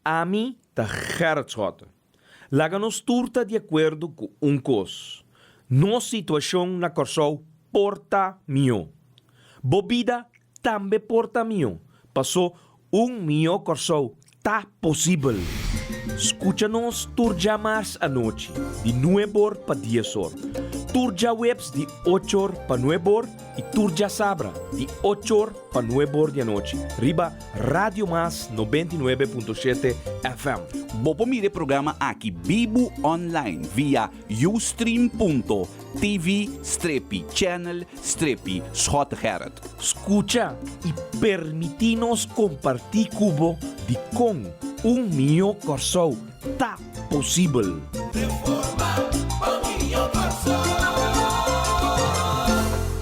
Ami ta Gerrit Schotte. Laga nos tur ta di akuerdo ku un kos, nos situashon na Kòrsou por ta mihó. Bo bida tambe por ta mihó, pasó un mihó Kòrsou ta posibel. Skucha nos tur djamars anochi di nuebor pa diesor, tur djaweps di ochor pa nuebor i tur djasabra di ochor pa nuebor di anochi riba Radio Mas 99.7 FM. Bo por mira e programa aki bibu online via ustream.tv strepi channel strepi Schottegerrit. Skucha i permití nos kompartí ku bo dikon un mihó Kòrsou ta posibel.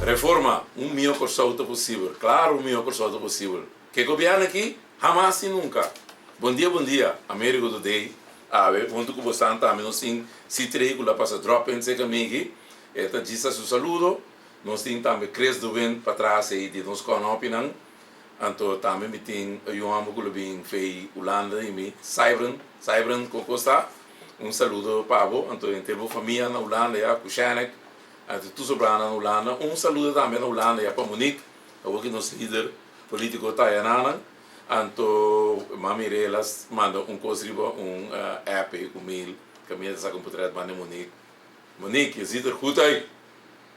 Reforma, un mihó Kòrsou ta posibel. Klaro un mihó Kòrsou ta posibel. Ke gobièrnu aki? Hamas i nunka. Bon dia bon dia, Amerigo Today awe huntu ku bosan tambe nos tin Citrey ku la pasa drop in serka mi aki. E ta djis hasi un saludo. Nos tin tambe Chris de Wind patras ei di nos kònòpinan. Anto tambe mi tin e yu hòmber ku lo bin fei Hulanda di mi, Sybren. Sybren, kon kos ta? Un saludo pa bo, anto henter bo famia na Hulanda ya, ku Shanek, anto tur sobranan na Hulanda. Un saludo tambe na Hulanda ya pa Monique, awor ki nos lider politico ta ayananan. Anto mami Rela manda un kos riba un app ei ku mail, kaminda ta saka un potret banda di Monique. Monique, je ziet er goed uit.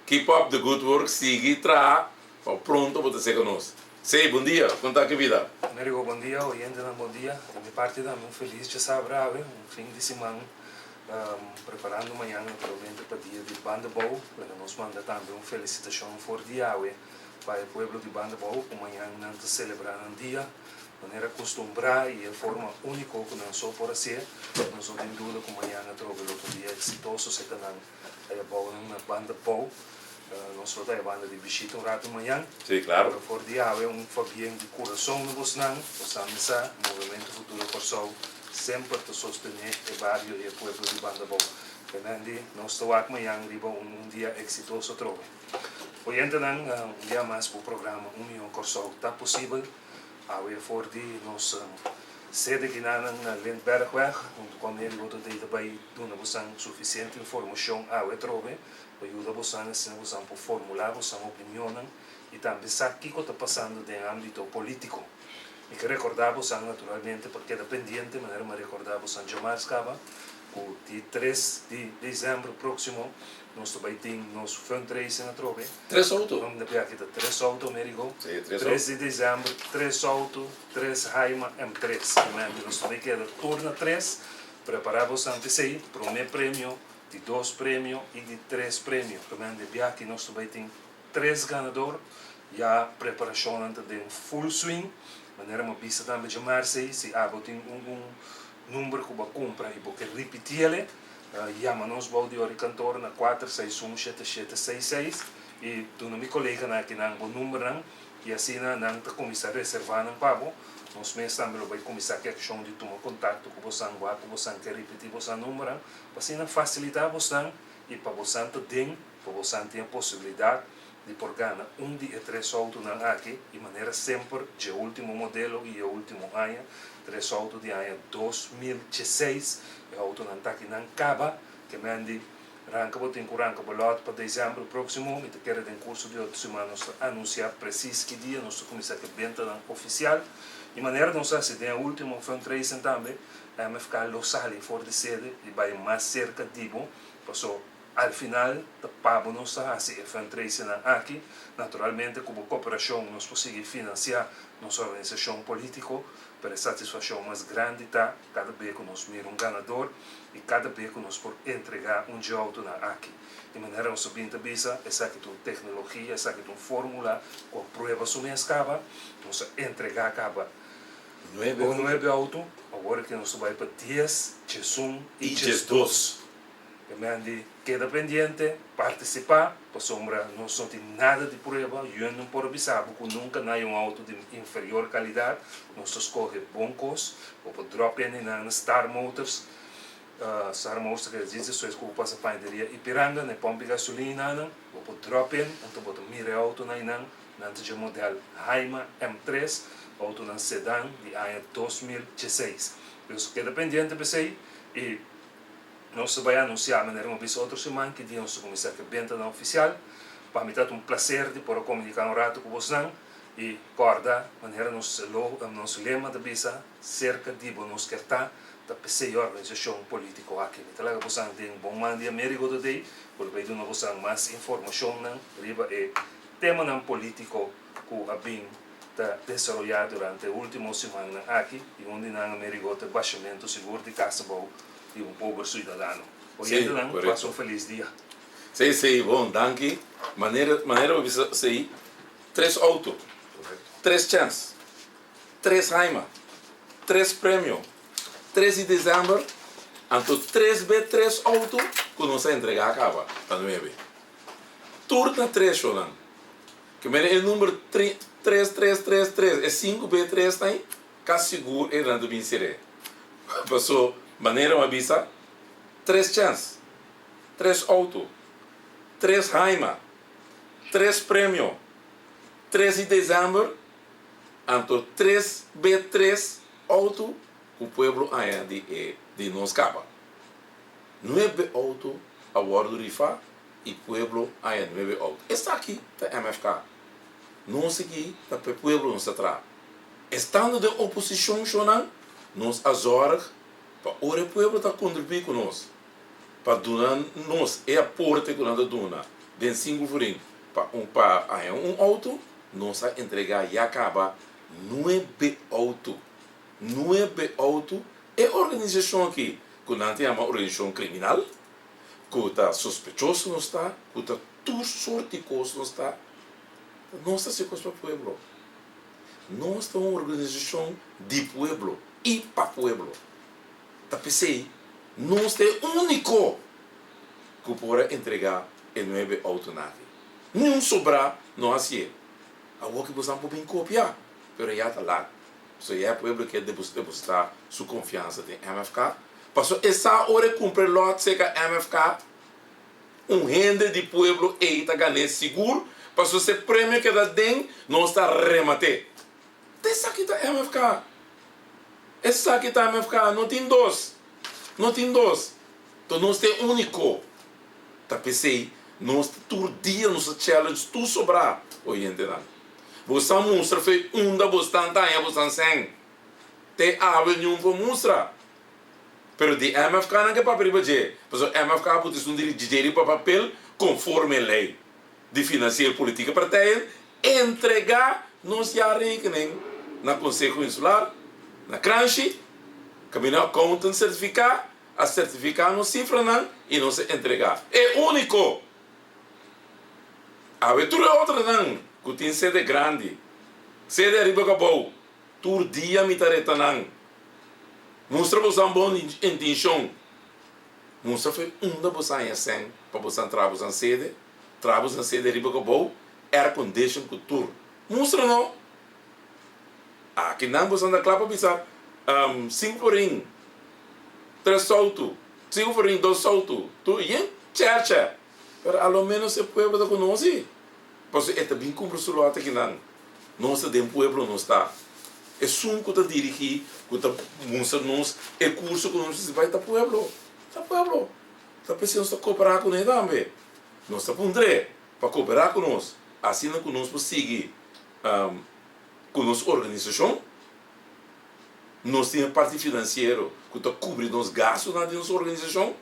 Keep up the good work, sigui traha pa pronto bo ta seka nos. Sey, bon dia, kon ta ki bida? Amerigo bon dia, oyentenan bon dia. Di mi parti tambe un felis djasabra awe, un fin di siman preparando mañan naturalmente pa dia di Banda Bou. Laga nos manda tambe un felisitashon for di awe pa e pueblo di Banda Bou ku mañan nan ta selebrá nan dia manera kustumbrá i e forma úniko ku nan so por hasié. Nos no tin duda ku mañan atrobe lo ta un dia eksitoso seka nan. Aya bounan na banda bou. Nos lo ta e banda di bishita un rato mañan. Sí, claro. Pero for di awe un fabien di curason na bosnan. Bosan mi sa, Movemento Futuro Corsou semper ta sostene e bario y e pueblo di Banda Bou. Kemendi, nos ta wak mañan riba un un dia exitoso atrobe. Oyentenan, un dia mas bo programa Un Mihó Corsou ta posibel. Awe for di nos sede kinanan na Lindberghweg, huntu ku Amerigo Today ta bai duna bosan sufisiente informashon awe atrobe pa yuda bosan asina bosan por formulá bosan opinionnan i tambe sa kiko ta pasando den ámbito polítiko. Mi ke rekordá bosan naturalmente pa keda pendiente manera mi a rekordá bosan djamars kaba ku di tres di desèmber próksimo nos ta bai tin nos fundraising atrobe. Tres auto. Nombre di aki ta tres auto, Amerigo. Sí, tres auto. Tres di december, tres auto, tres Haima M3. Realmente nos ta bay keda tur na tres. Prepara bosan p'esey, prome premio, di dos premio y di tres premio. Realmente di biaha aki nos ta bay tin tres ganador. Ya preparacionnan ta den full swing. Manera mi a bisa tambe djamarsa ey, si abo tin un un number cu bo a cumpra y bo ke ripitiele, Yama nos bou di ora di kantor na kuater seis un shete shete seis seis i duna mi koleganan akinan bo numbernan i asina nan ta kuminsá reservá nan pa bo. Nos mes tambe lo bai kuminsá ku e akshon di tuma kontakto ku bosan wak ku bosan ke ripití bosan numbernan pa asina fasilitá bosnan i pa bosan ta den pa bosan tin e posibilidat di por gana un di e tres outonan aki i manera semper dje ultimo modelo i e ultimo aña, tres outo di aña 2016, e outonan ta aki nan kaba, ke men di ranka bo tin ku ranka bo lòt pa desèmber próksimo, mi ta kere den kurso di otro siman nos ta anunsiá presis ki dia nos ta kuminsá ku e bentanan ofisial i manera nos a hasi den e ultimo fundraising tambe, MFK lo sali for di sede i bai mas serka di bo, paso. Al final ta pa bo nos ta hasi e fundraisingnan aki. Naturalmente ku bo koperashon nos por sigui finansiá nos organisashon polítiko, pero e satisfakshon mas grandi ta kada be ku nos mira un ganador i kada be ku nos por entregá un dje outonan aki. Di manera nos ta bin ta bisa, esaki ta un teknologia, esaki ta un fórmula ku a prueba su mes kaba, nos a entregá kaba nuebe outo, awor ke nos ta bai pa dies, diesun i diesdos. E men di keda pendiente, partisipá, pasobra nos no tin nada di prueba, yuen no por bisa bo ku nunka na un outo di inferior kalidat, nos ta skohe bon kos, bo por dròp in einan na Star Motors, Star Motors ta keda djis despues ku bo pasa Panaderia Ipiranga na e pòmp di gasolina nan, bo por dròp in, anto bo ta mira e outonan einan, nan ta dje modèl Haima M tres, outonan sedan di aña 2016. Dus keda pendiente p'esei i nos ta bai anunsiá manera mi a bisa otro siman ki dia nos ta kuminsá ku e bentanan ofisial. Pa mi ta un plaser di por a komuniká un ratu ku bosnan i kòrda manera nos nos lema ta bisa, Serka di bo nos ker ta, ta p'esei e organisashon polítiko aki. Mi ta laga bosan den bon man di Amerigo Today ku lo bai duna bosan mas informashonnan riba e temanan polítiko ku a bin ta desaroyá durante e último simannan aki i un di nan Amerigo ta e bashamentu sigur di kas abou di un pober suidadano. Sí, Oyentenan, pasa korekto. un felis dia. Sí, sí, bon, danki. Manera, manera bo bisa sí, tres outo, tres chèns, tres haima, tres premio, tres di desèmber, anto tres be tres outo ku nos a entregá kaba, ta nuebe. Tur ta tres shownan. Ke mira e number tres tres tres tres e sinku be tres ta ei ka sigur e nan ta bin ser'é. Paso manera mi a bisa tres chèns, tres outo, tres haima, tres premio, tres di desèmber anto tres be tres outo ku pueblo haña di e di nos kaba. Nuebe outo a wòrdu rifá i pueblo haña nuebe outo. Esaki ta MFK. Nos aki ta p'e pueblo nos ta traha. Estando den oposishon shownan, nos a zòrg pa ora e pueblo ta kontribuí ku nos, pa duna nos e aporte ku nan ta duna den sinku florin pa un pa haña un outo, nos a entregá ya kaba nuebe outo. Nuebe outo. E organisashon aki ku nan ta yama organisashon kriminal, ku ta sospechoso nos ta, ku ta tur sort di kos nos ta, nos ta hasi kos pa pueblo. Nos ta un organisashon di pueblo i pa pueblo. Ta p'esei nos ta e úniko ku por a entregá e nuebe outonan aki. Niun sobrá no hasié. Awor ki boso por bin kopia, pero ya ta lat. Pasobra ya e pueblo ke depositá su konfiansa den MFK. Pasobra e sa ora e kumpra e lòt serka MFK, un hende di pueblo ei ta gan'é sigur, pasobra si e premio keda den, nos ta remat'é. Ta esaki ta MFK. Esaki ta MFK. No tin dos. No tin dos. Enton nos ta e úniko. Ta p'esei nos ta tur dia nos ta challenge tur sobrá oyentenan. Bo sa mustra fe unda bo stan ta haña bo san sèn. Te awe niun por mustra. Pero di MFK nan ke papia riba dje. Pasobra MFK bo ta esun di dje riba papel konforme lei di financieel politieke partijen entrega nos jaarrekening na Konseho Insular, na Kranshi, kaminda accountant sertifiká, a sertifiká nos sifranan i nos a entrega. E úniko! Awe tur e otronan ku tin sede grandi, sede ariba ku abou, tur dia mi ta reta nan. Mustra bosan bon intenshon. Mustra fe unda bosan haña sèn pa bosan traha bosan sede, traha bosan sede ariba ku abou, air condition ku tur. Mustra no. Aki nan bosan ta kla pa bisa, sinku forin, tres soutu. Sinku forin dos soutu tur yen chèrchè pero a lo menos e pueblo ta konosi pasobra e ta bin kumpra su lòt akinan nos ta den pueblo nos ta esun ku ta dirigí ku ta mustra nos e kurso ku nos mester bai ta pueblo ta pueblo ta p'esei nos ta koperá kuné tambe nos ta puntr'é pa koperá ku nos asina ku nos por sigui ku nos organisashon. Nos tin e parti finansiero ku ta kubri nos gastunan di nos organisashon,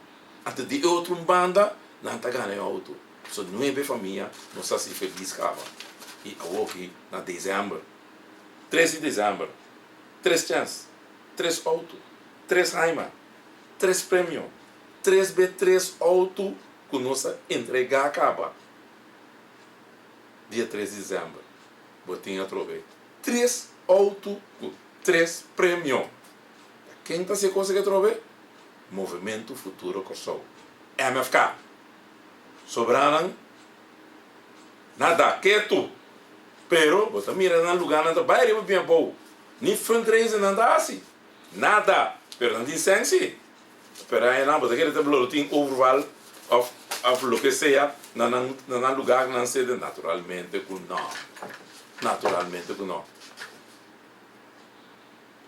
anto di e otro un banda nan ta gana e outo. So nuebe famia nos ta hasi felis kaba. I awoki na desèmber, tres di desèmber, tres chèns, tres outo, tres haima, tres premio, tres be tres outo ku nos a entregá kaba dia tres di desèmber. Bo tin atrobe tres outo ku tres premio. Ta ken ta hasi e kos aki atrobe? Movementu Futuro Kòrsou, MFK. Sobranan nada, ketu. Pero bo ta mira nan lugánan ta bai ariba bin abou. Ni fundraising nan ta hasi. Nada. Pero nan tin sèn si. Pero añanan bo ta kere ta lo tin overval of of loke sea na nan na nan lugar nan sede? Naturalmente ku no. Naturalmente ku no.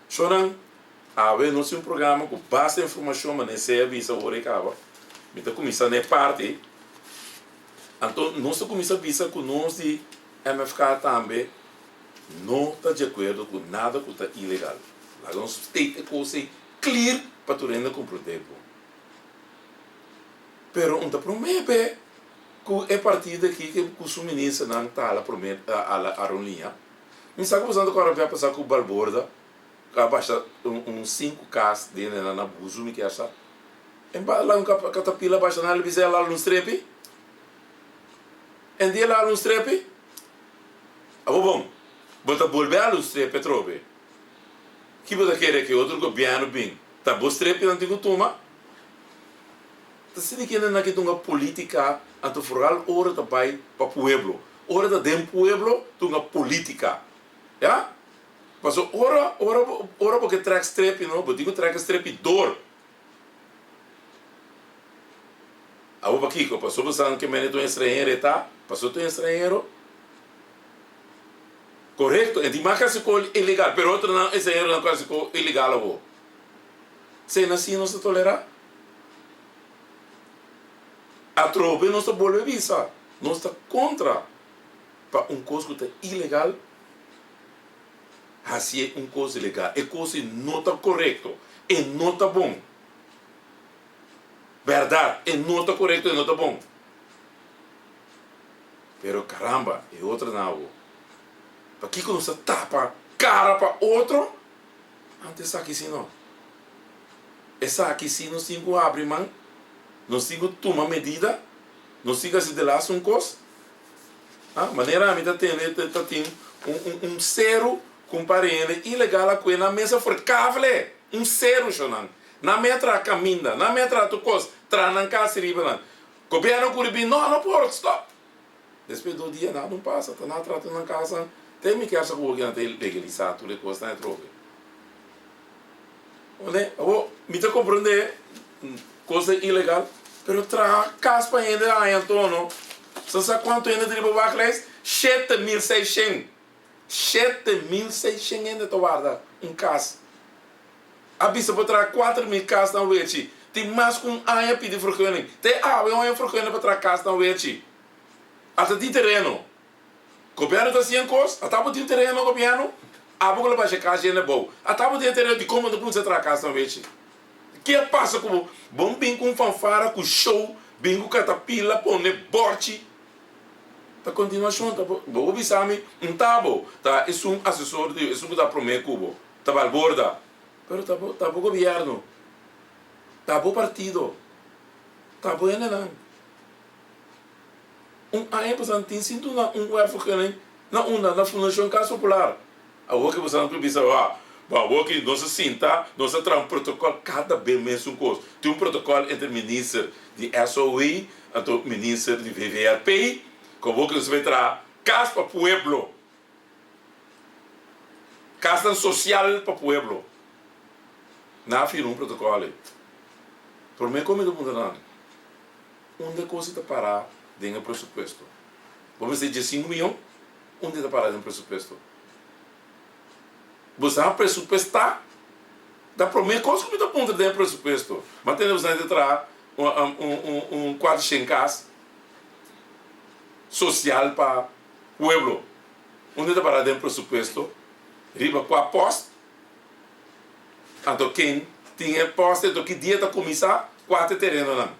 Shownan. Awe nos tin un programa ku basta informashon manera esei a bisa ora e kaba. Mi ta kuminsá na e parti. Anto nos ta kuminsá bisa ku nos di MFK tambe no ta di akuerdo ku nada ku ta ilegal. Laga nos state e kos ei clear pa tur hende komprondé bo. Pero un ta promé be ku e partido aki ku su ministernan ta hala promé hala aronlia. Mi sa ku boso nan ta kòrda bia pasá ku Balborda ku a basha un sinku kas den nan na Buzu mi kier sa. En ba la un katapila basha nan a bisa el hala un strepi. En di el hala un strepi? Abo bon, bo ta bolbe hala un strepi atrobe. Ki bo ta kere ku e otro gobièrnu bin ta bo strepi nan tin ku tuma? Ta sinti kende nan ke tunga politica anto vooral ora ta bay pa pueblo. Ora ta den pueblo tunga politica. Ya? Paso ora ora ora bo ke trek strepi no bo tin ku trek e strepi door. Abo pakiko? Paso bo sa ke mende ta un estranhero e ta? Paso ta un estranhero? Korekto, e tin mas kasi ko ilegal pero otronan estranheronan kasi ko ilegal abo. Sena si nos ta tolerá? Atrobe nos ta bolbe bisa, nos ta kontra pa un kos ku ta ilegal hasié un kos legal. E kos ei no ta korekto, e no ta bon. Bèrdat, e no ta korekto, e no ta bon. Pero karamba, e otronan awor, pakiko nos ta tapa kara pa otro? Anto esaki si no. Esaki si nos tin ku habri man, nos tin ku tuma medida, nos tin ku hasi delas un kos. Ha, manera ami ta tende ta tin un un un seru ku un par hende ilegal a kue nan mes a ferkafle! Un seru shonan. Nan me a traha kaminda, nan me a traha tur kos, traha nan kas riba nan. Gobièrnu kuri bin, no, no por, stòp! Despues dos dia nada no pasa, ta nan trata nan kasanan, te mi kier sa ku nan ta legalisa tur e kosnan atrobe. Oné, awor mi ta komprende kos ta ilegal, pero traha kas pa hende haña anto no. Sa sa kuantu hende ta riba wachtlijst? 7600. 7600 hende ta warda un kas. A bisa pa traha 4000 kas na Wechi. Tin mas ku un aña pidi vergunning. Te awe un aña vergunning pa traha kas na Wechi. Ata tin tereno. Gobierno ta hasi kos. Ata bo tin tereno gobierno? Abo ku lo basha kas yende bou. Ata bo tin e tereno dikon bo no kuminsá traha kas na Wechi? Ke a pasa ku bo? Bon bin ku un fanfara ku show, bin ku katapila pone bòrchi. Ta kontinuashon ta bo bo bisa mi un ta bo ta esun asesor di esun ku ta promé ku bo. Ta Balborda. Pero ta bo ta bo gobierno. Ta bo partido. Ta bo hendenan. Un aña pasan tin sin duna un werfvergunning na unda? Na Fundacion Cas Popular. Awor ke boso nan bisa wa, bo awor ke nos a sinta, nos a traha un protocol, cada be mesun cos. Tin un protocol entre minister di SOE anto minister di VVRP, ku awor ke nos a bay traha cas pa pueblo. Casnan social pa pueblo. Nan a firma un protocol ey. Prome cu mi ta puntra nan. Unda e kos ta pará den e presupuesto? Bo mester diesinku miyon? Unda e ta pará den presupuesto? Bo sa presupuestá? Ta promé kos ku mi ta puntra den e presupuesto. Mi a tende bo sa ta traha un kuatershen kas sosial pa pueblo. Unda e ta pará den presupuesto? Riba kua pòst? Anto ken tin e pòst? Anto ki dia ta kuminsá? Kua ta e terenonan?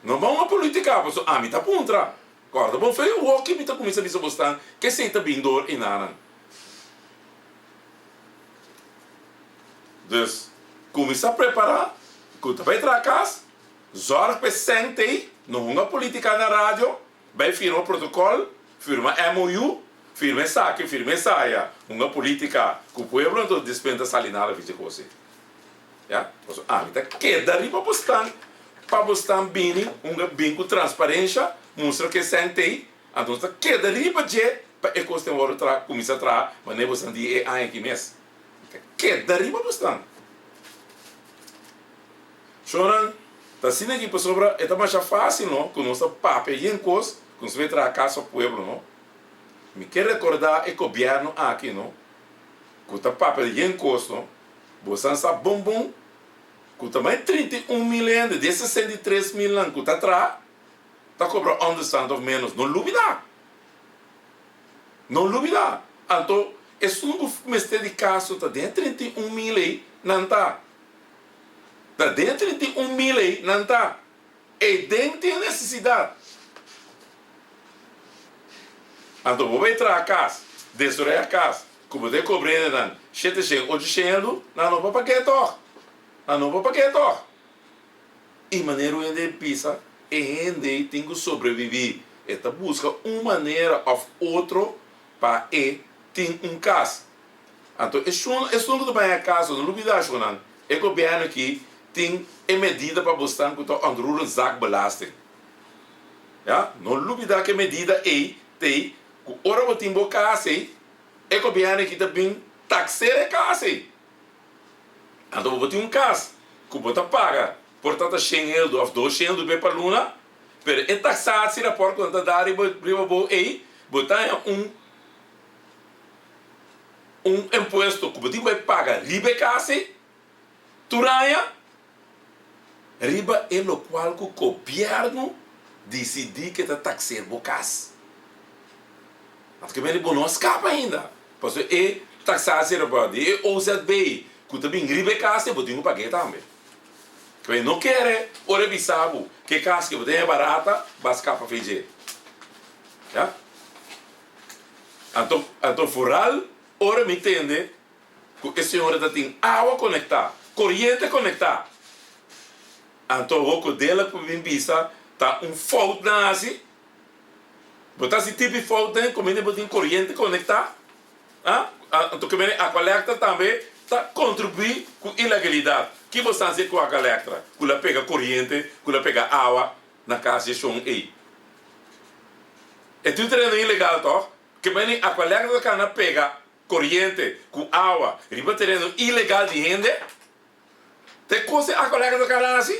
No ban un politica paso ami ta puntra. Corda bon fe woki mi ta cuminsa bisa bosnan ke esey ta bin door enanan. Dus cuminsa prepara cu ta bay traha cas, zorg pa e cent ey no hunga politica na radio, bay firma protocol, firma MOU, firma esaki, firma esaya, hunga politica cu pueblo enton despues no ta sali nada fichi cos ey. Ya, pasobra ami ta keda riba bosnan pa bosnan bini hunga bin ku transparensha, mustra ke sèn t'ei, anto nos ta keda riba dje pa e kos ten wòrdu traha, kuminsá traha manera bosnan di e aña aki mes. Mi ta keda riba bosnan. Shornan, ta asina aki pasobra e ta masha fásil no ku nos ta papia yen kos ku nos ta bai traha kas pa pueblo no. Mi ke rekordá e gobièrnu aki no. ku ta papia di yen kos no, bosan sa bon bon ku ta mai 31 mil hende di e 63 milnan ku ta traha ta kobra ònderstand òf ménos. No lubidá! No lubidá! Anto esun ku mester di kas no ta den e 31 mil ei nan ta. Ta den e 31 mil ei nan ta. Ei den tin nesesidat. Anto bo bai traha kas, destruí kas, ku bo ta e kobra hendenan shete shen, ocho shen eldu, nan no por pag'é tòg. Nan no por pag'é tòg. I manera un hende bisa, e hende ei tin ku sobreviví. E ta buska un manera òf otro pa e tin un kas. Anto esun esun ku ta baña kas no lubida shonnan, e gobièrnu aki tin e medida pa bosnan ku ta onroerend zaakbelasting. Ya, no lubida ku e medida ei t'ei ku ora bo tin bo kas ei, e gobièrnu aki ta bin taksera e kas ei. Anto bo por tin un kas ku bo ta paga por ta ta shen eldu òf dos shen eldu pa luna, pero e taksatierapport ku nan ta da riba riba bo ei, bo ta haña un Un impuesto ku bo tin bai paga riba e kas ei tur aña, riba e lokual ku gobièrnu disidí ke ta takser bo kas. Anto ke mende bo no a skapa ainda, pasobra e taksasie riba di e OZB ku ta bin riba e kas ei bo tin ku pag'é tambe. Ke mende no kere ora e bisa bo ke e kas ke bo tin e barata, bo a skapa fe dje. Ya. Anto, anto vooral ora mi tende ku e señora ta tin awa konektá, koriente konektá. Anto awor ku Dela ku bin bisa ta un fout nan hasi. Bo ta hasi tipi fout den kominda bo tin koriente konektá? Ah, anto ke mene Aqualectra tambe ta kontribuí ku ilegalidat. Ki bo sa hasi ku Aqualectra? Ku la pega koriente, ku la pega awa na kas di shon ei. E tin un tereno ilegal tòg? Ke meni Aqualectra ta kana pega koriente ku awa riba tereno ilegal di hende? Ta e kos di Aqualectra ta kana hasi?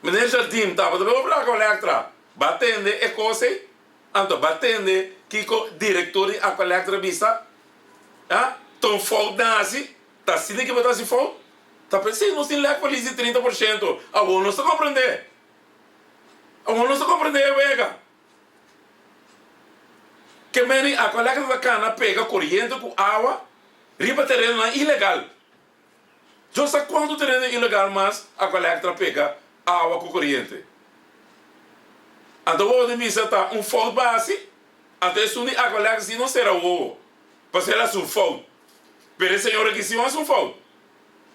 Meneer Jardim tabata bai obra Aqualectra, ba tende e kos ei? Anto ba tende kiko direktor di Aqualectra bisa? Ha? Ta un fout nan hasi? Ta asina ke bo ta hasi fout? Ta p'esei nos tin lek polis di 30%. Awor nos ta komprendé. Awor nos ta komprendé e wega. Ke meni Aqualectra ta kana pega koriente ku awa riba terenonan ilegal. Dios sa kuantu tereno ilegal mas Aqualectra pega awa ku koriente. Anto wowo di misa ta un fout basi, anto esun di Aqualectra si no sera wowo, pasobra el hasi un fout. Pero e señor aki si no hasi un fout.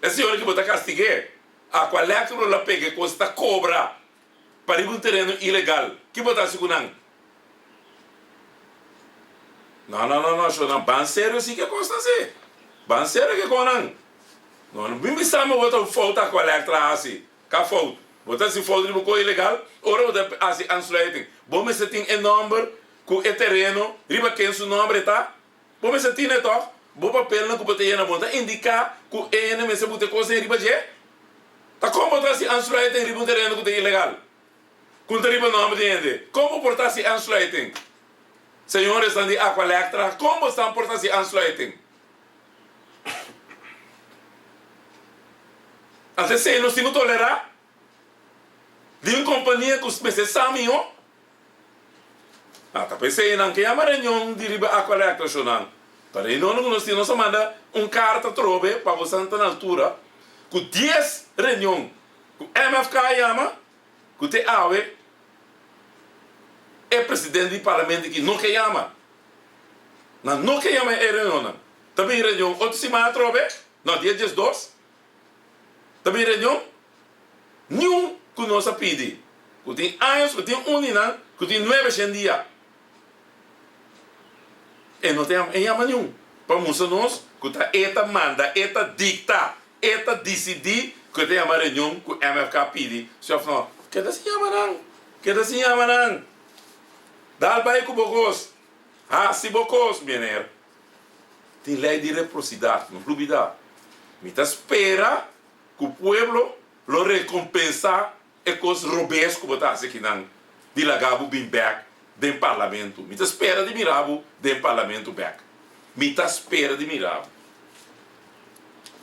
E señor aki bo ta kastig'é. Aqualectra lo la pega e kos ta kobra pa riba un tereno ilegal. Ki bo ta hasi ku nan? No, no, no, no, shownan ban serio si ke kosnan si. Ban serio ke konan. No, no bin bisa mi bo ta fout Aqualectra hasi. Ka fout? Bo ta hasi fout riba kos ilegal? Ora bo ta hasi aansluiting, bo mester tin e nomber ku e tereno riba ken su nomber e ta? Bo mester tine tòg? Bo papelnan ku bo ta yena bo ta indiká ku e hende mester buta e kosnan riba dje? Ta kon bo ta hasi aansluiting riba un tereno ku ta ilegal? Ku ta riba nòmber di hende? Kon bo por ta hasi aansluiting? Señoresnan di Aqualectra, kon bosnan por ta hasi aansluiting? Anto esei nos tin ku tolerá di un kompania ku mester sa mihó? A ta p'esei nan ke yama reunion di riba Aqualectra shonnan. Pa reunionnan ku nos tin nos a manda un karta atrobe pa bosan ta na altura ku dies reunion ku MFK a yama ku te awe e presidente di parlamento aki no ke yama. Nan no ke yama e reunionnan. Ta bin reunion otro siman atrobe, no dia 12 ta bin reunion. Niun ku nos a pidi, ku tin años, ku tin un di nan ku tin nuebe shen dia. E no ta yama, e yama niun pa mustra nos ku ta e ta manda, e ta dikta, e ta disidí ku e ta yama reunion ku MFK pidi, si òf no. Keda sin yama nan, keda sin yama nan. Dal bai ku bo kos, hasi bo kos, meneer. Tin lei di reprosidat, no lubida. Mi ta spera Ku pueblo lo rekompensá e kos robes ku bo ta hasi akinan di laga bo bin bèk den parlamento. Mi ta spera di mira bo den parlamento bèk. Mi ta spera di mira bo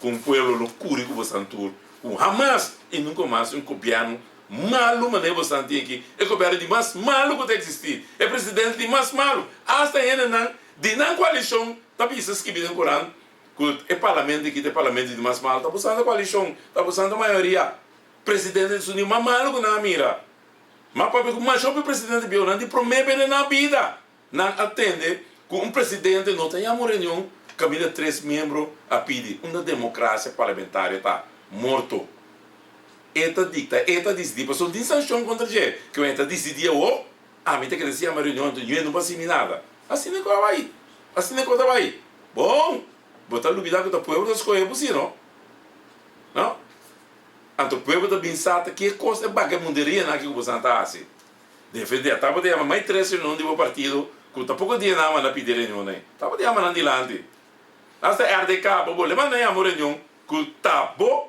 ku un pueblo lo kuri ku bosan tur, ku hamas i nunka mas un gobièrnu malu manera bosan tin aki, e gobièrnu di mas malu ku ta eksistí, e presidente di mas malu, asta hendenan di nan koalishon ta bisa skibi den korant ku e parlamento aki ta e parlamento di mas malu, ta bosan ta koalishon, ta bosan ta mayoria, presidente di esun di mas malu ku nan a mira. M'a papia ku masha hopi presidente bieu, nan di promé bende nan bida. Nan a tende ku un presidente no ta yama un reunion kaminda tres miembro a pidi. Unda demokrasia parlamentario ta? Morto. E ta dikta, e ta disidí. Pasobra tin sanshon kontra dje. Ke wen e ta disidí awor, ami ta kere si yama reunion anto ñue no por hasi mi nada. Asina ku a bai. Asina ku a ta bai. Bon, bo ta lubidá ku ta pueblo ta skohe bo si no? No? Anto pueblo ta bin sa ta ke kos e bagamunderianan aki ku boso ta hasi. Defendé. Tabata yama mai tres reunion di bo partido ku ta poko dia nan a manda pidi reunion ei. Tabata yama nan dilanti. Asta RDK bo bole manda yama un reunion ku ta bo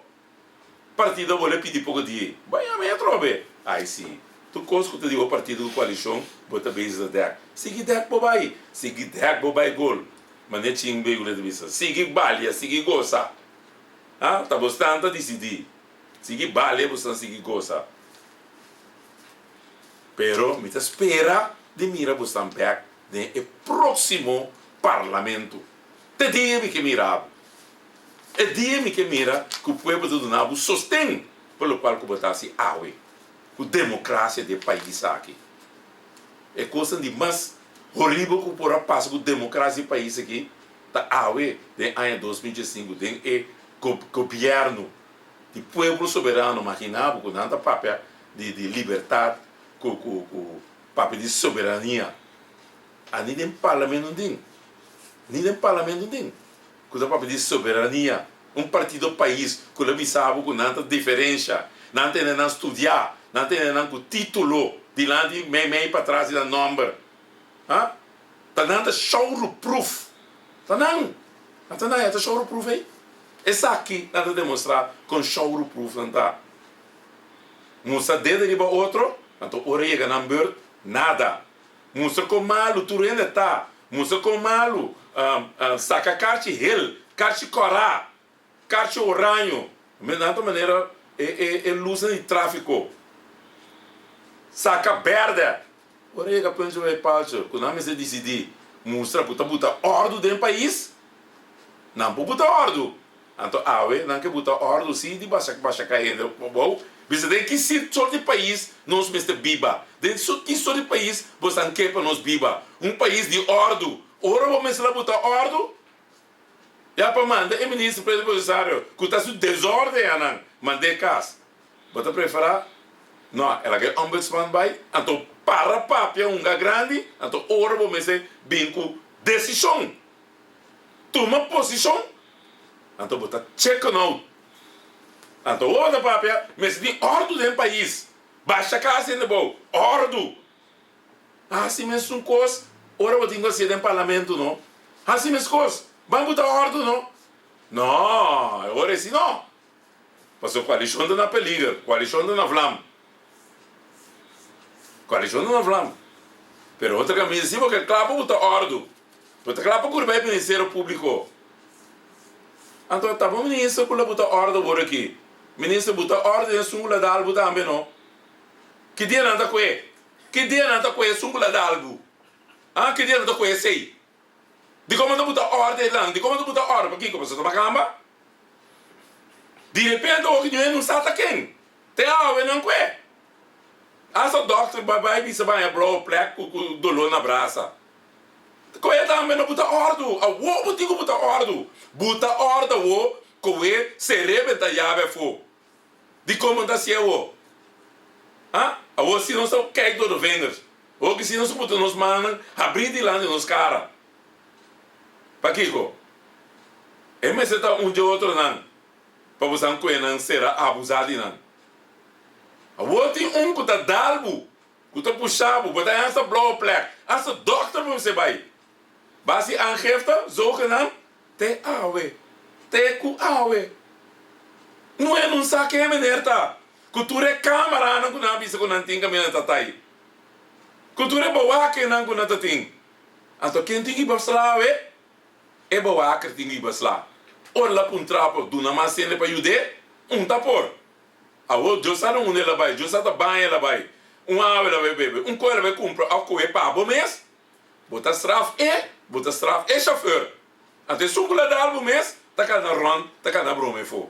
partido a bole pidi poko dia ei. Bo a yama ei atrobe. Ai si. Tur kos ku ta di bo partido ku koalishon bo ta bezig ta dèk. Sigui dèk bo bai. Sigui dèk bo bai gol. Manera chin Beigule ta bisa. Sigui balia, sigui gosa. Ha? Ta bo stan ta disidí. Sigui balia bo stan sigui gosa. Pero mi ta spera di mira bosnan bek den e próksimo parlamento. Te dia mi ke mira bo. E dia mi ke mira ku pueblo ta duna bo sosten pa lokual ku bo ta hasi awe ku demokrasia di e pais aki. E kosnan di mas horibel ku por a pasa ku demokrasia di e pais aki ta awe den aña 2015 den e gobièrnu di pueblo soberano. Magina bo ku nan ta papia di di libertad ku ku ku papia di soberania a ni den parlamento no tin ni den parlamento no tin ku ta papia di soberania un partido pais ku lo bisa bo ku nan ta diferensha nan tene nan studia nan tene nan ku titulo dilanti mei mei patras di nan nomber ha ta nan ta showruproof ta nan ta nan e ta showruproof ei esaki nan ta demostra kon showruproof nan ta. Mustra dede riba otro, anto ora yega nan beurt, nada. Mustra kon malu tur hende ta. Mustra kon malu saka karchi hel, karchi kòrá, karchi oraño. Nan ta manera e lusnan di tráfiko. Saka bèrdè. Ora yega punto bai palcho ku nan mester disidí mustra ku ta buta òrdu den pais, nan por buta òrdu. Anto awe nan ke buta òrdu si di basha basha kai hende abou. Bisa den ki sort di pais nos mester biba? Den ki sort di pais bosan ke pa nos biba? Un pais di òrdu. Ora bo mester a buta òrdu, ya pa manda e minister plenipotensiario ku ta su desòrden anan, mand'é kas. Bo ta preferá? No, el a ke ombudsman bai, anto para papia hunga grandi, anto ora bo mester bin ku desishon, tuma posishon, anto bo ta chicken out. Anto ora bo ta papia, mester tin òrdu den pais, basha kas hende bou, òrdu. Hasi mesun kos ora bo tin ku hasié den parlamento no, hasi mes kos, ban buta òrdu no. No, e ora esi no. Pasobra koalishon ta na peliger, koalishon ta na vlam. Koalishon ta na vlam. Pero otro kaminda si bo ke kla pa bo ta òrdu, bo ta kla pa kuri bai Ministerio Públiko. Anto ta bo minister ku la bo ta òrdu awor aki. Minister bo ta òrdu den esun ku la dal bo tambe no. Ki dia nan ta kue? Ki dia nan ta kue esun ku la dal bo? Ah, ki dia nan ta kue esei? Dikon bo ta buta òrdu einan? Dikon bo ta buta òrdu? Pakiko? Pasobra ta makamba? Di repente oki ñoe no sa ta ken. Te awe nan kue. Hasta dokter bai bai bisa baña blou plek ku ku doló na brasa. Koe tambe no buta òrdu. Awo bo tin ku buta òrdu. Buta òrdu awo koe seré benta yabe afó. Dikon bo no ta hasié awo? Ha? Awo si nos ta kijk door de vingers. Oki si nos buta nos mannan habrí dilanti nos kara. Pakiko? E mester ta un dje otronan pa bosan kue nan sera abusá di nan. Awor tin un ku ta dal bo, ku ta pusha bo, bo ta hasta blauwe plek, hasta dòkter bo mester bai. Basi aangifte, zogenaamd, te awe, te ku awe. No e nun sa ken e meneer ta, ku tur e kameranan ku nan a bisa ku nan tin kaminda ta tai, ku tur e bewakennan ku nan ta tin. Anto ken tin ki bòstra awe? E bewaker tin riba sla. Ora el a puntra por duna mas hende pa yud'é, un ta por. Awor Dios sa na unda el a bai, Dios sa ta baña el a bai, un awa el a bai bebe, un kos el a bai kumpra òf kohe pa bo mes. Bo ta straf e, bo ta straf e shofèr. Anto esun ku la dal bo mes ta kana rònt, ta kana broma efo.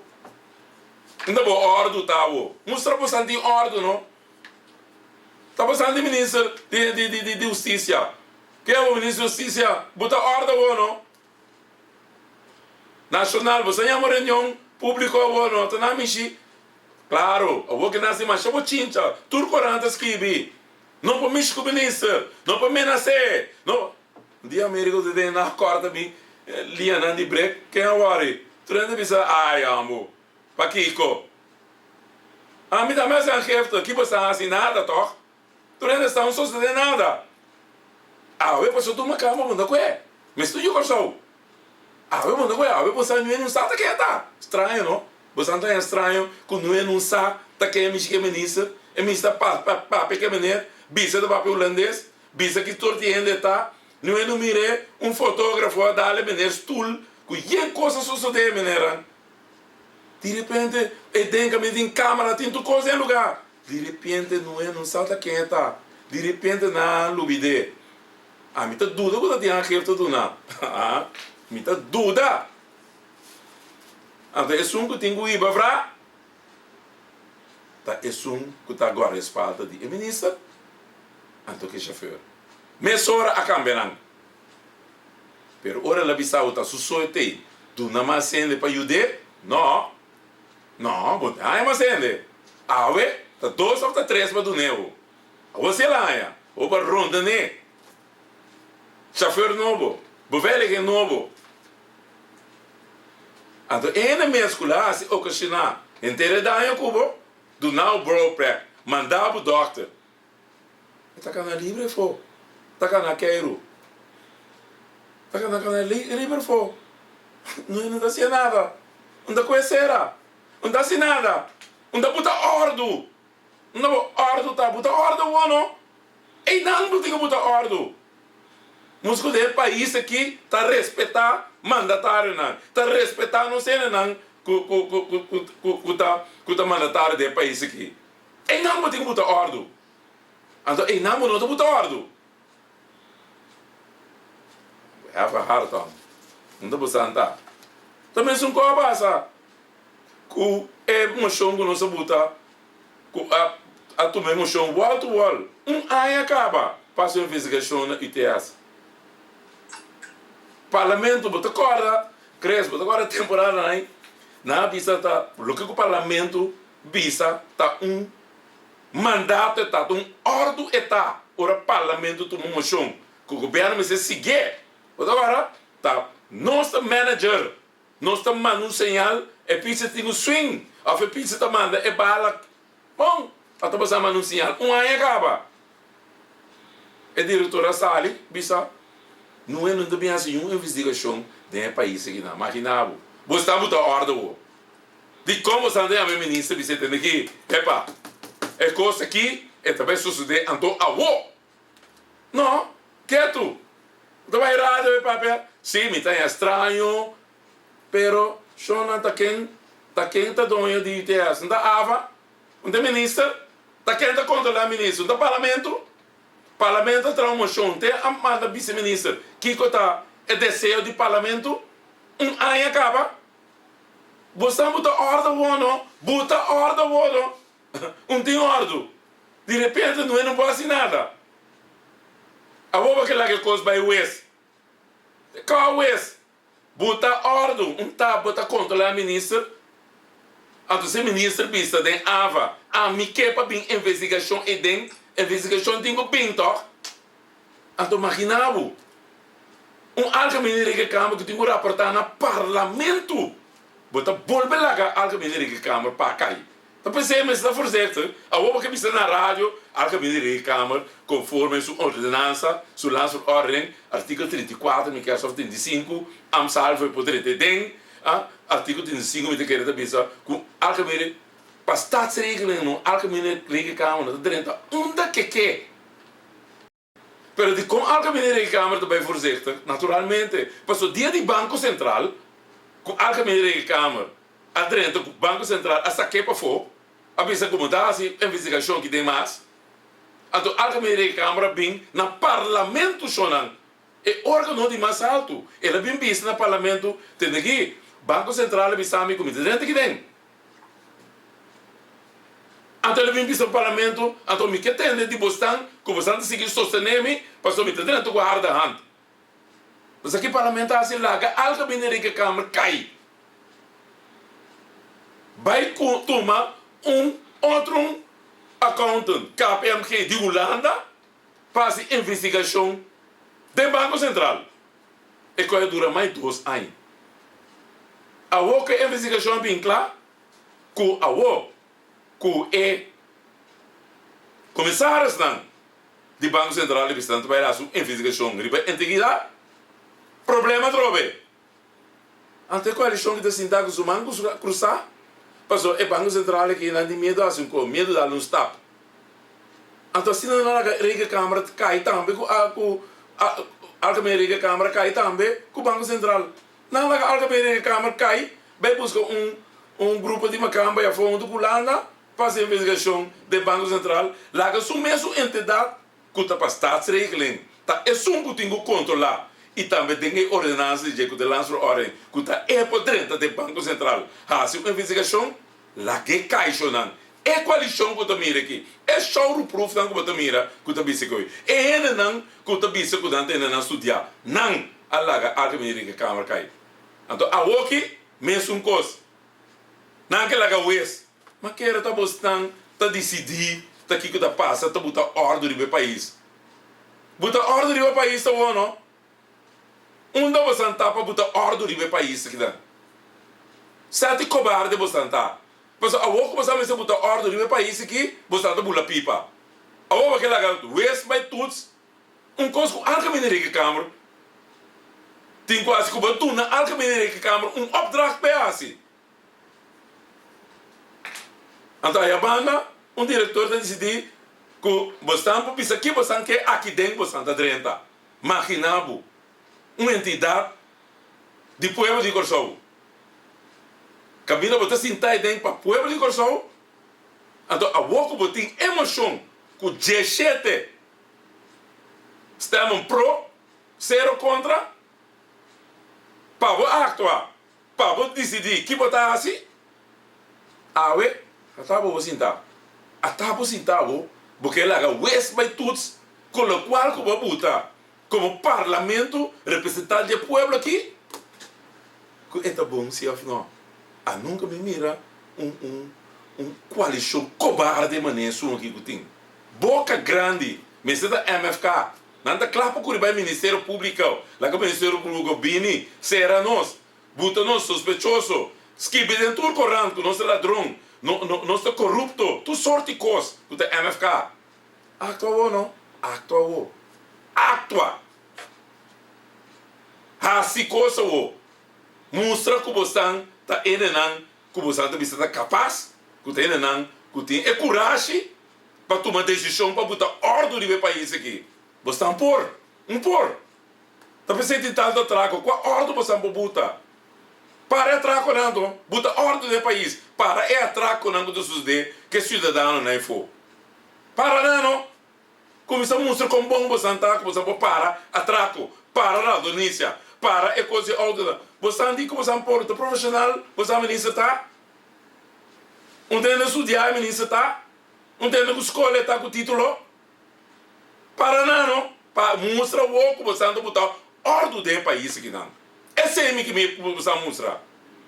Unda bo òrdu ta awo? Mustra bo san tin òrdu no. Ta bo san di minister di di di di hustisia. Ke abo minister di hustisia? Bo ta òrdu awo no. Nacional, bo sa yama reunion publico awo no. Ta nan mishi. Claro, awo ke nan si masha bo chincha. Tur korant ta skibi. No por mishi ku minister, no por menas'é, no. Un dia Americo ta den nan kòrta mi lianan di brek, ken a wòri? Tur hende bisa, Ai ambo, pakiko? Ami tambe a hasi aangifte, ki bo sa hasi? Nada tòg? Tur hende sa un sosodé nada. Awe pasobra tuma kama bo no kue. Mester yu Kòrsou. Awe bo no kue, awe bo sa nue nun sa ta keda. Straño no? Bo sa ta haña straño ku nue nun sa ta keda mishi ku e minister? E minister ta papia ku e meneer, bisa ta papia hulandes, bisa ki sort di hende e ta. Nue no mir'é, un fotografo a dal e meneer stul ku yen kos a sosodé e meneernan. Di repente e den kaminda tin kamera, tin tur kos den lugá. Di repente Noe no sa ta ken e ta. Di repente nan a lubid'é. Ami ta duda ku ta tin aangifte duna. Mi ta duda. Anto esun ku tin ku hiba fra ta esun ku ta guardaespalda di e minister, anto ku e shofèr. Mesora a kambia nan. Pero ora el a bisa bo ta su so e tei, duna mas hende pa yud'é? No. No, bo no haña mas hende. Awe ta dos of ta tres pa dun'é bo. Awor si el a haña, bo pa rondan'é. Chauffeur nobo, beveiliging nobo. Anto e hende mes ku la hasi okashoná henter e daño ku bo, duna bo brouwprek, manda bo dòkter. E ta kana libre fo, ta kana keiru, ta kana kana libre fo. No no ta hasié nada, no ta kohe sera, no ta hasi nada, no ta buta òrdu. Unda bo òrdu ta? Buta òrdu awor no. Einan bo tin ku buta òrdu. Nos ku den e pais aki ta respetá mandatarionan, ta respetá nos hendenan ku ku ku ku ku ku ta ku ta mandatario den e pais aki. Einan bo tin ku buta òrdu. Anto einan bo no ta buta òrdu. We have a hard on. Unda bo santa? Ta mesun kos a pasa ku e moshon ku nos a buta ku a a tuma e moshon wall to wall un aña kaba pa hasi un investigashon na UTS. Parlamento bo ta kòrda Chris bo ta kòrda temporada nan nan a bisa ta loke ku parlamento bisa ta un Mandato e ta, ta un ordu e ta ora parlamento tuma un mocion cu gobierno mester siguié. Bo ta wara? Ta nos ta manager, nos ta manda un señal, e pitcher tin cu swing of e pitcher ta manda e bala. Bon, a ta basa manda un señal, un aña caba. E director a sali bisa, Noe no ta bin haci niun investigacion den e pais aki nan. Magina bo, bo sta buta ordo bo. Dikon bo santa yama e minister bisa e tende ki, Epa, e kos aki e ta bai sosodé anto awo. No, ketu. Bo ta bai radio e papia, Sí, mi ta haña straño, pero shonnan ta ken, ta ken ta doño di UTS? No ta Ava? No ta e minister? Ta ken ta kontrolá e minister? No ta parlamento? Parlamento a traha un moshon, te a manda bise minister kiko ta e deseo di parlamento. Un aña kaba. Bo sa bo ta ordo awor no? Bo ta ordo awor no? Un tin ordo. Di repente no e no por haci nada. Awor bo ke laga e cos bay hues. Cua hues? Bo ta ordo. Un ta bo ta controla minister. Anto si minister bisa den ava, ami ke pa bin investigacion ey den, investigacion tin cu bin toch? Anto magina bo, un Algemene Rekenkamer ku tin ku raportá na Parlamento. Bo ta bolbe laga Algemene Rekenkamer pa kai. Ta p'esei mester ta voorzichtig. Awor bo ke bisa na radio, Algemene Rekenkamer konforme su ordenansa, su landsverordening, artíkulo 34 mi kers òf 35, ambtshalve por drenta den, artíkulo 35 mi ta kere ta bisa ku Algemene, pa Staatsregeling no, Algemene Rekenkamer no ta drenta unda ke ke. Pero dikon Algemene Rekenkamer ta bai voorzichtig? Naturalmente, paso dia di Banko Sentral ku Algemene Rekenkamer a drenta ku Banko Sentral a sak'é pafó, a bisa ku bo ta hasi investigashon ki den mas. Anto Algemene Rekenkamer a bin na Parlamento shonnan, e organo di mas altu. El a bin bisa na Parlamento, Tende aki, Banko Sentral a bisa mi ku mi ta drenta ki den. Anto el a bin bisa Parlamento, Anto mi ke tende di bosnan ku bosnan ta sigui sostené mi, pasobra mi ta drenta ku harde hand. Bo sa ki Parlamento a hasi? Laga Algemene Rekenkamer kai. Bai ku tuma un otro accountant, KPMG di Hulanda, pa hasi investigashon den Banko Sentral. E kos a dura mas di dos aña. Awor ku e investigashon a bin kla, ku awor ku e komisarisnan di Banko Sentral di bisnan ta bai hasi un investigashon riba integridat, problema atrobe. Anto e koalishon ki ta sinta ku su man krusá, pasobra e Banko Sentral aki nan tin miedu hasi un kos, miedu dal un stap. Anto asina nan a laga Rekenkamer kai tambe ku ku Algemene Rekenkamer kai tambe ku Banko Sentral. Nan a laga Algemene Rekenkamer kai bai buska un un grupo di makamba i afó huntu ku Hulanda pa hasi investigashon den Banko Sentral. Laga su mesun entidat ku ta pa Staatsregeling ta esun ku tin ku kontrolá i tambe den e ordenansa di dje ku ta e Landsverordening ku ta e por drenta den Banko Sentral hasi un investigashon. Lag'é kaishonan, e koalishon ku ta mira aki, e showruproofnan ku bo ta mira ku ta bisa koe, e hendenan ku ta bisa ku nan ta hendenan studiá, nan a laga Algemene Rekenkamer kai. Anto awoki mesun kos. Nan ke laga wes. Ma kere ta bosnan ta disidí ta kiko ta pasa ta buta òrdu riba e pais. Buta òrdu riba e pais ta wou no. Unda bosan ta pa buta òrdu riba e pais akinan? Sèti kobarde bosan ta. Pasobra awor ku bosan mester buta òrdu riba e pais aki, bosan ta bula pipa. Awor bo ke laga wes bai tuts un kos ku Algemene Rekenkamer tin ku hasi, ku bo duna Algemene Rekenkamer un opdracht pa e hasi. Anto aya banda un direktor ta disidí ku bosan por bisa ki bosan ke aki den bosan ta drenta. Magina bo, un entidat di pueblo di Kòrsou. Kaminda bo ta sinta ei den pa pueblo di Kòrsou, anto awor ku bo tin e moshon ku dieshete stemmen pro, sero kontra, pa bo aktua. Pa bo disidí ki bo ta hasi, awe ata bo bo sintá. Ata bo sintá bo, bo ke laga wes bai tuts ku lokual ku bo a buta komo parlamento representá dje pueblo aki, ku e ta bon si òf no. A nunka mi mira un un un koalishon kobarde manera esun aki ku tin. Boka grandi mester ta MFK. Nan ta kla pa kuri bai Ministerio Públiko. Laga Ministerio Públiko bini, sera nos, buta nos sospechoso, skibi den tur korant ku nos ta ladron, nos ta korupto, tur sorti kos ku ta MFK. Aktua awor no, aktua awor. Aktua! Hasi kos awor. Mustra ku bosan ta hendenan ku bosan ta bisa ta kapas, ku ta hendenan ku tin e kurashi pa tuma desishon pa buta òrdu riba e pais aki. Bosnan por? N por! Ta p'esei tin tantu atrako. Kua òrdu bosnan por buta? Para e atrakonan anto. Buta òrdu den e pais. Para e atrakonan ku ta susedé ku e siudadanonan efo. Para nan no. Kuminsá mustra kon bon bosnan ta ku bosnan por para atrako, para ladronisia, para e kos di outonan. Bosnan di ku bosnan por ta profeshonal, bosnan minister ta? Un ta hende studiá e minister ta? Un tende ku skol e ta ku titulo? Para nan no, pa mustra wou ku bosan ta buta ordu den e pais akinan. Esei mi ke mi ku bosan mustra.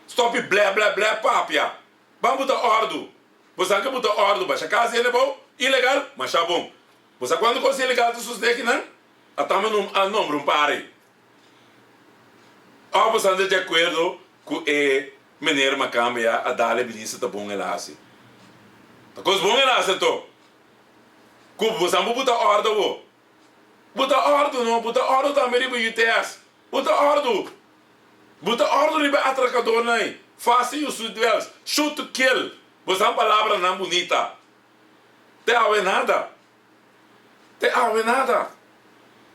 Stop di blè blè blè papia. Ban buta ordu. Bosan ke buta ordu basha kas di hende bou, ilegal, masha bon. Bo sa kuantu kos ilegal ta susede akinan? Ata mi a nombra un par ei. Òf bosan ta di akuerdo ku e meneer Makambe ya a dal e minister ta bon el a hasi? Ta kos bon el a hasi anto? Ku bosan por buta òrdu awor? Buta òrdu no, buta òrdu tambe riba UTS. Buta òrdu! Buta òrdu riba e atrakadornan ei. Fasi yu sweet Shoot to kill! Bosan palabranan bunita. Te awe nada. Te awe nada.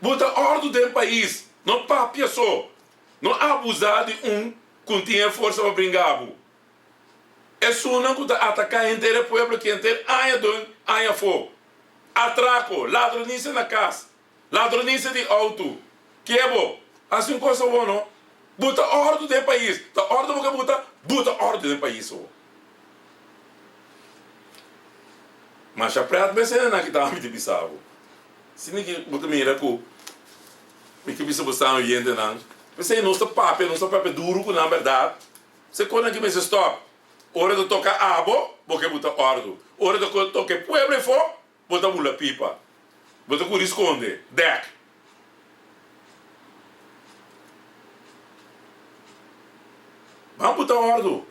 Buta òrdu den pais, no papia so. No abusá di un ku tin e forsa pa bringa bo. Esunnan ku ta ataká henter e pueblo ki henter aña den aña afó. Atrako, ladronisia na kas, ladronisia di outo. Kebo, hasi un kos awor no. Buta òrdu den pais. Ta òrdu bo ke buta? Buta òrdu den pais awor. Masha pret mester nan ki ta ami di bisa bo. Asina ki bo ta mira ku mi ke bisa bo stan oyentenan. P'esei nos ta papia, nos ta papia duru ku nan bèrdat. Se konan ki mester stòp. Ora ta toka abo, bo ke buta òrdu. Ora ta toka e pueblo efó, bo ta bula pipa. Bo ta kuri skonde. Dèk. Ban buta òrdu.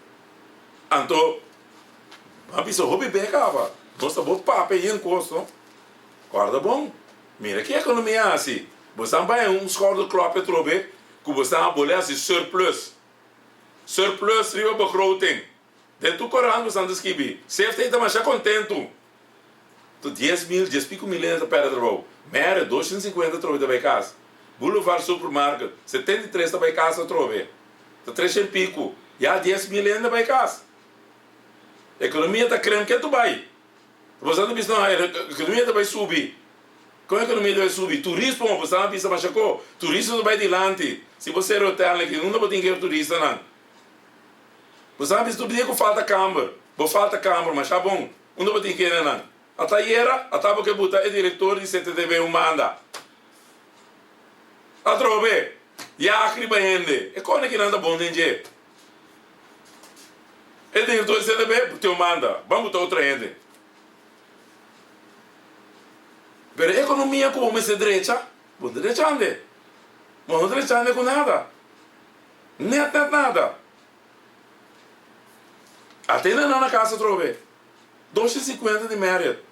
Anto, ban bisa hopi be kaba. Nos ta bo papia yen kos, no? Kòrda bon. Mira ki ekonomia hasi. Bo stan bai un skouderklop atrobe ku bo stan a bole hasi surplus. Surplus riba begroting. Den tur korant bo stan ta skibi. Safety ta masha kontentu. Tu 10.000, dies pico mil hende ta perde trabou. Mere, 250 atrobe ta bai kas. Boulevard Supermarket, 73 ta bai kas atrobe. Ta 300 pico. Ya 10.000 hende bai kas. Ekonomia ta krem ketu bai. Bo sa ta bisa no, ekonomia ta bai subi. Kon ekonomia ta bai subi? Turismo, bo sa a bisa masha ko. Turismo ta bai dilanti. Si bo sera hotel aki, unda bo tin ke turistanan? Bo sa a bisa tur dia ku falta kamber. Bo falta kamber, masha bon. Unda bo tin ke nan? Ata ayera, ata bo ke buta e direktor di CTTB un manda. Atrobe, yag riba hende. E kone kinan ta bon den dje. E direktor di CTB bu tin un manda, ban buta otro hende. Pero e ekonomia ku bo mester drecha, bo no ta drechande. Bo no ta drechande ku nada. Net net nada. Atende nan na kas atrobe. 250 di Marriott.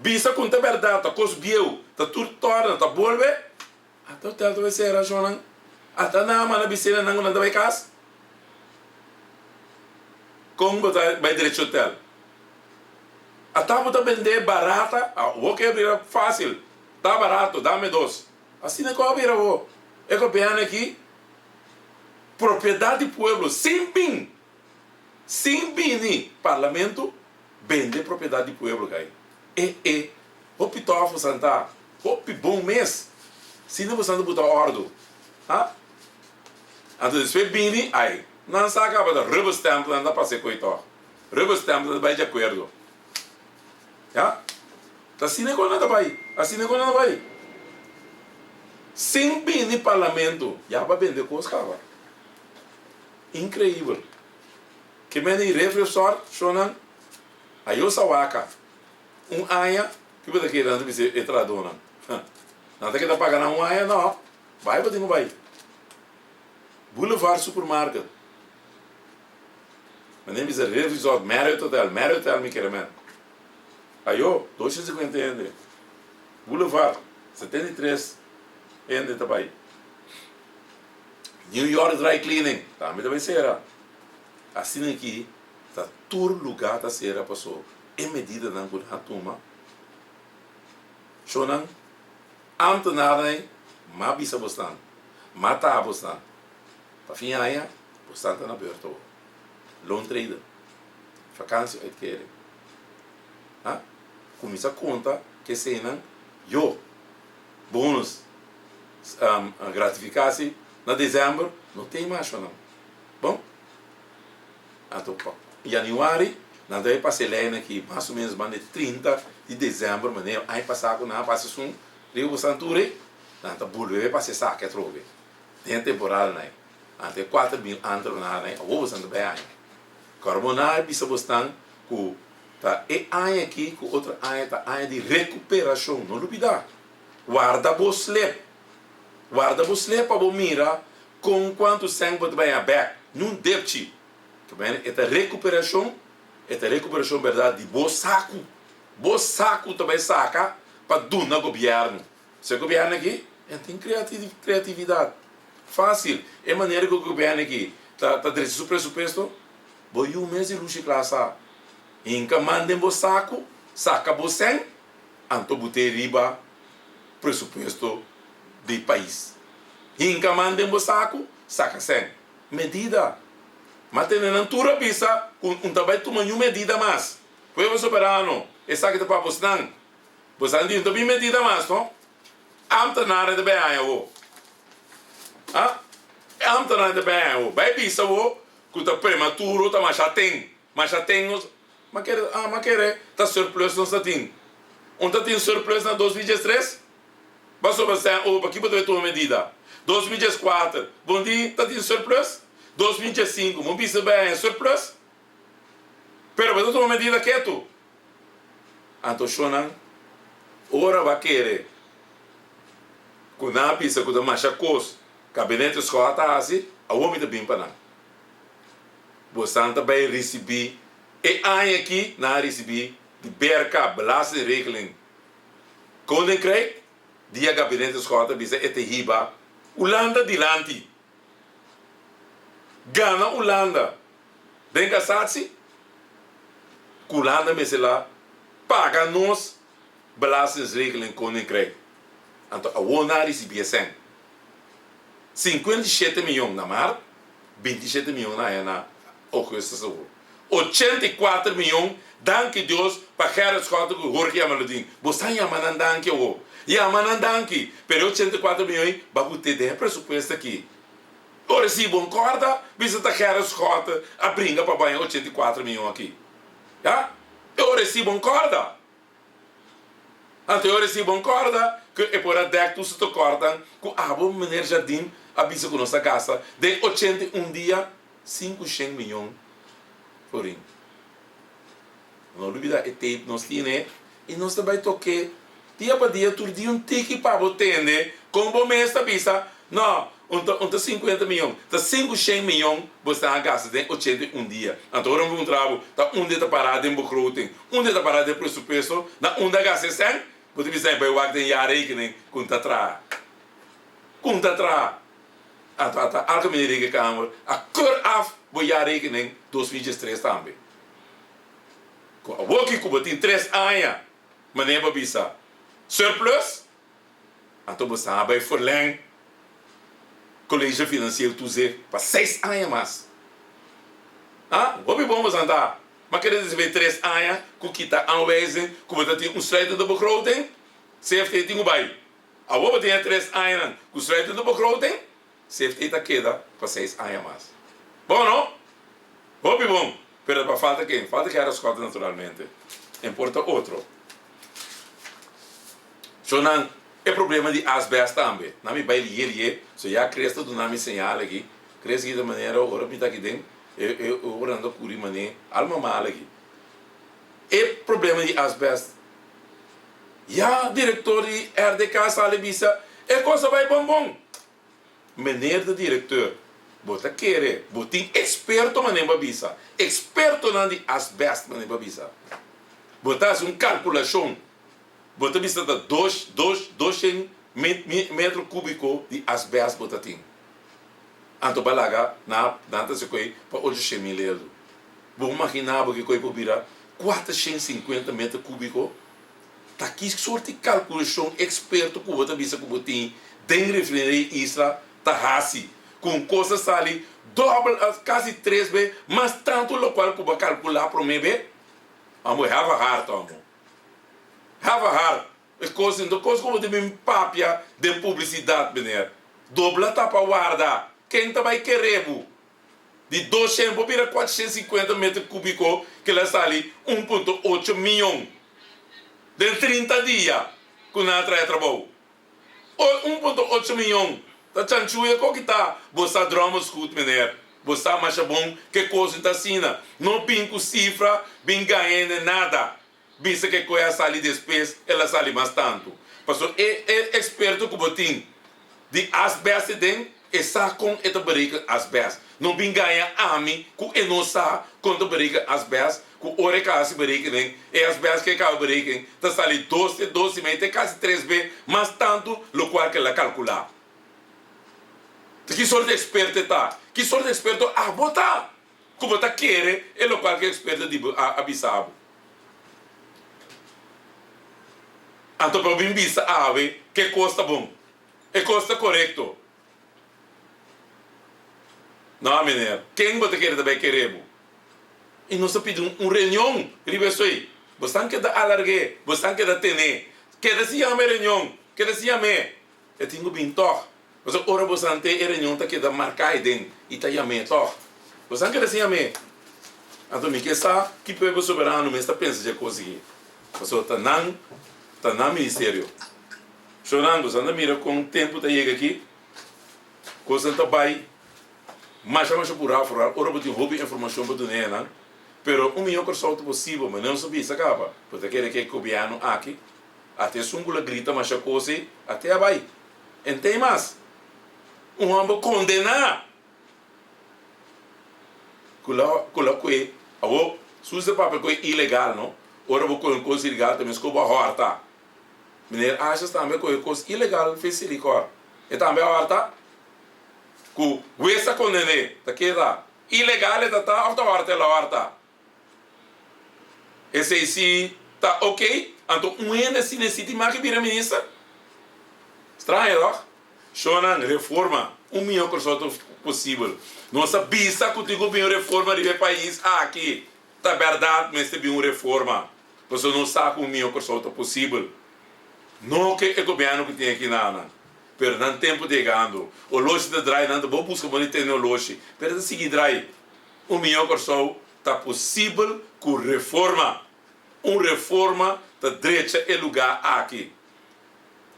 Bisa ku no ta bèrdat, ta kos bieu, ta tur tòrna, ta bolbe. Ata hotel ta bai sera shonnan. Ata nan a manda bisena nan ku nan ta bai kas. Kon bo ta bai drecha hotel? Ata bo ta bende barata, awor ke a bira fásil. Ta barato, dame dos. Asina ku a bira awor. E gobièrnu aki Propiedat di pueblo sin bin sin bini parlamento bende propiedat di pueblo kai e e hopi tof bosan ta hopi bon mes sino bosan ta buta ordo ha anto despues bini ai nan sa kaba ta rubber stamp nan ta pasa e koi tog rubber stamp nan ta bai di akuerdo ya. Ta asina ku nan ta bai, asina ku nan ta bai. Sin bini parlamento ya pa bende kos kaba. Inkreibel. Ke mende i refri sòrt shonnan ayo sa waka un aña ki bo ta kere nan ta bisa e trahadónan. Nan ta keda paga nan un aña? No. Bai bo tin ku bai. Boulevard Supermarket. Mende bisa refri sòrt Marriott Hotel, Marriott Hotel mi kere men. Ayo, 250 hende. Boulevard, 73 hende ta bai. New York Dry Cleaning, tambe ta bai sera. Asina aki ta tur luga ta sera paso e medidanan ku nan a tuma, shownan, ambtenarnan m'a bisa bosnan, m'a taha bosnan, pa fin aña bosnan ta na beurt awor. Loontreden, vakantie-uitkering. Ha? Kuminsá konta ku eseinan yo bonus gratifikasi na desèmber no tin mas nan. Bon? Anto pa yanüari nan ta bai pasa e lei aki mas o menos banda e 30 di desèmber manera aña pasá ku nan a pasa esun riba bo santura ei nan ta bolbe bai pasa esaki atrobe den e temporadanan ei. Anto e 4000 antronan ei awor boso ta bai haña. Kòrda bo nan a bisa bosnan ku ta e aña aki ku otro aña ta aña di rekuperashon. No lubidá. Warda bo slep. Warda bo slep pa bo mira kon kuantu sèn bo ta bai haña bèk. Niun depchi. E ta rekuperashon, e ta rekuperashon bèrdat di bo saku. Bo saku ta bai saka pa duna gobièrnu. Si e gobièrnu aki e tin kreatividat. Fásil. E manera ku e gobièrnu aki ta drecha su presupuesto, bo yu mes di lushi kla sa. Hinka man den bo saku, saka bo sèn, anto bo te riba presupuesto. Di pais. Hinka man den bo saku, saka sèn. Medida. Ma tene nan tur a bisa ku un ta bai tuma niun medida mas. Pueblo Soberano, esaki ta pa bosnan. Bosnan di un ta bin medida mas, no? Ambtenaren ta bai haña bo. Ha? E ambtenaren ta bai haña bo. Bai bisa bo ku ta prematuro, ta masha ten. Masha ten nos. Ma kere, ah, ma kere ta surplus nos ta tin. Un ta tin surplus na 2013? Pasobra sèn opa ki bo ta bai tuma medida? 2014, bon di ta tin surplus? 2015, bo bisa bai haña surplus? Pero bo ta tuma medida ketu. Anto shonnan, ora bo a kere ku nan a bisa ku ta masha kos Gabinete Schout a hasi, awor mi ta bin pa nan. Bosan ta bai risibí e aña aki nan a risibí di BRK, Belastingregeling Koninkrijk, dia Gabinete Schouten bisa e ta hiba Hulanda dilanti. Gana Hulanda den Cassatie, ku Hulanda mester la paga nos Belastingsregeling Koninkrijk. Anto awor nan a risibi e sèn. 57 miyon na maart, 27 miyon nan haya na augustus awor. 84 miyon, danki Dios pa Gerrit Schouten ku Jorge Jamaloodin. Bo sa yama nan danki awor. Yama nan danki. Pero e 84 miyon ei ba bute den e presupuesto aki. Ora si bo nkorda bisa ta Gerrit Schouten a bringa pa baña 84 miyon aki. Ya? E ora si bo nkorda. Anto e ora si bo nkorda ku e por a dèk tur su tekòrtnan ku abo meneer Jardim a bisa ku nos a gasta den 81 dia. 500 miyon florin. No lubida e tape nos tine y nos ta bay toke dia pa dia tur dia un tiki pa bo tende con bo mes ta bisa no un ta un ta 50 miyon ta 500 miyon bo estan a gasta den 81 dia anto ora mi puntra bo ta unda e ta para den begroting unda e ta para den presupuesto na unda a gasta e cen bo ta bisa bay wak den jaarrekening cu un ta traha cu un ta traha. Anto ata Algemene Rekenkamer a keur af bo jaarrekening 2013 tambe. Ku awoki ku bo tin tres aña manera bo bisa surplus, anto bo sa bai verleng College Financieel Toezicht pa seis aña mas. Ha? Hopi bon bo san ta. Ma kere disi tres aña ku kita aanwijzing ku bo ta tin un sluitende begroting, CFT tin ku bai. Awor bo tin e tres añanan ku sluitende begroting, CFT ta keda pa seis aña mas. Bon no? Hopi bon! Pero ta pa falta ken? Falta Gerrit Schotte naturalmente. En por ta otro. So nan e problema di asbest tambe. Nan mi bai liye liye, so ya Chris ta duna mi señal aki. Chris aki ta manera ora mi ta aki den e e ora nan ta kuri mane alma mal aki. E problema di asbest. Ya, director di RDK sali bisa, e cos a bay bon bon. Meneer de directeur, bo ta kere, bo tin experto manera bo a bisa, expertonan di asbest manera bo a bisa. Bo ta haci un calculacion, bo ta bisa ta dos, dos, doshen metro cubico di asbest bo ta tin. Anto bo a laga nan, nan ta haci coy pa ochoshen mil euro. Bo magina bo kiko e por bira 450 meter kubiko? Ta ki sort di kalkulashon eksperto ku bo ta bisa ku bo tin den Refineria Isla ta hasi ku un kos ta sali dòbel òf kasi tres be mas tantu lokual ku bo a kalkulá promé be? Amo have a heart amo. Have a heart. E kos no ta kos ku bo ta bin papia den publisidat meneer. Dobla tapa warda. Ken ta bai kere bo? Di 200 por bira 450 meter kubiko ke la sali 1.8 miyon den 30 dia ku nan a traha e trabou. 1.8 miyon ta chanchuya ko kita bo sa drommels goed meneer bo sa masha bon ke kos no ta asina no bin ku sifra bin gaña hende nada bisa ke koe a sali despues el a sali mas tantu pasobra e e experto ku bo tin di asbest den e sa kon e ta bereken asbest no bin gaña ami ku e no sa kon ta bereken asbest ku ora e ka hasi berekening e asbest ke e kaba bereken ta sali dos te dos i mei te kasi tres be mas tantu lokual ke el a kalkula ta ki sort di experto e ta ki sort di experto abo ta. Ku bo ta kere e lokual ku e eksperto di bo a bisa bo. Anto pa bo bin bisa awe ke kos ta bon. E kos ta korekto. No, meneer. Ken bo ta kere ta bai kere bo? I nos ta pidi un reunion riba esei. Bosnan keda alarg'é, bosnan keda ten'é. Keda sin yama e reunion, keda sin yam'é. E tin ku bin tòg. Pasobra ora bosnan te e reunion ta keda marká aden i ta yam'é tòg. Bosnan keda sin yam'é. Anto mi ke sa ki pueblo soberano mes ta pensa dje kos aki. Pasobra ta nan, ta nan ministerio. Shornan, bosnan ta mira kon tempu ta yega aki? Kosnan ta bai masha masha purá foral ora bo tin hopi informashon pa duna enan. Pero un mihó Kòrsou ta posibel, manera nos a bisa kaba. Bo ta kere ku e gobièrnu aki a te esun ku lo grita masha kos ei, a te a bai. En tei mas, un hòmber kondená ku lo ku lo kue awor su se papia ku e ilegal no. Ora bo kohe un kos ilegal ta meskos bo a hòrta. Meneer Asjes tambe kohe kos ilegal fe Silicor. E tambe a horta ku hues a kondené. Ta keda ilegal e ta ta of ta horta el a horta? Esei si ta ok? Anto un hende asina e si tin mag bira minister? Straño toch? Shownan, reforma un mihó Kòrsou ta posibel. Nos a bisa ku tin ku bin un reforma riba e pais aki. Ta bèrdat mester bin un reforma. Pasobra nos sa ku un mihó Kòrsou ta posibel. No ke e gobièrnu ku tin aki nan, pero nan tempu ta yegando. Oloshi ta drai, nan ta bo buska bo di tene oloshi, pero e ta sigui drai. Un mihó Kòrsou ta posibel ku reforma. Un reforma ta drecha e lugá aki.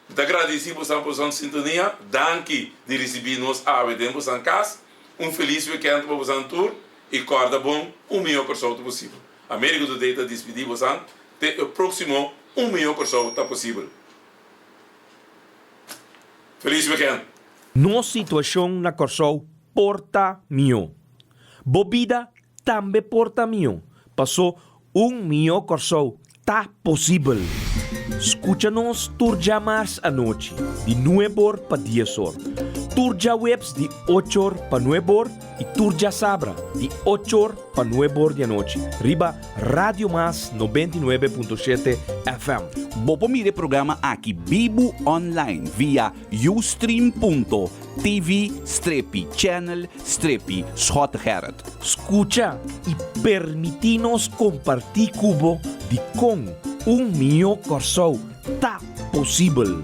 Mi ta gradisí bosan pa bosan sintonia. Danki di risibí nos awe den bosan kas. Un felis wikènt pa bosan tur i kòrda bon, un mihó Kòrsou ta posibel. Americo Today ta dispidí bosan te e próksimo Un Mihó Kòrsou Ta Posibel. Felis wikènt! Nos situashon na Kòrsou por ta mihó. Bo bida tambe por ta mihó, pasó Un Mihó Kòrsou ta posibel! Skucha nos tur djamars anochi di nueb'or pa dies'or, tur djaweps di och'or pa nueb'or i tur djasabra di och'or pa nueb'or di anochi riba Radio Mas 99.7 FM. Bo por mira e programa aki bibu online via ustream.tv strepi channel strepi Schottegerrit. Skucha i permití nos kompartí ku bo dikon un mihó Kòrsou ta posibel.